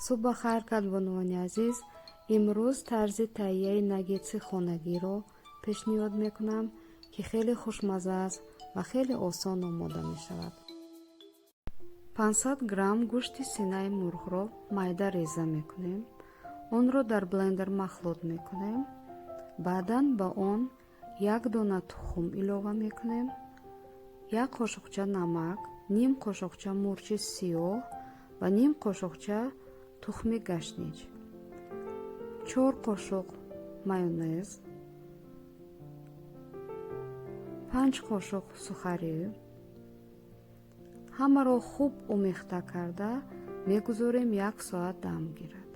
Субҳ ба хайр, кадбонувони азиз! Имрӯз тарзи таҳияи наггетси хонагиро пешниҳод мекунам, ки хеле хушмазза аст ва хеле осон омода мешавад. 500 грамм гӯшти синаи мурғро майда реза мекунем. Онро дар блендер махлут мекунем. Баъдан ба он як дона тухм илова мекунем, як қошуқча намак, ним қошуқча мурчи сиёҳ ва ним қошуқча тухми гашнич, 4 қошуқ майонез, 5 қошуқ сухарӣ. Ҳамаро хуб омехта карда мегузорем, як соат дам гирад.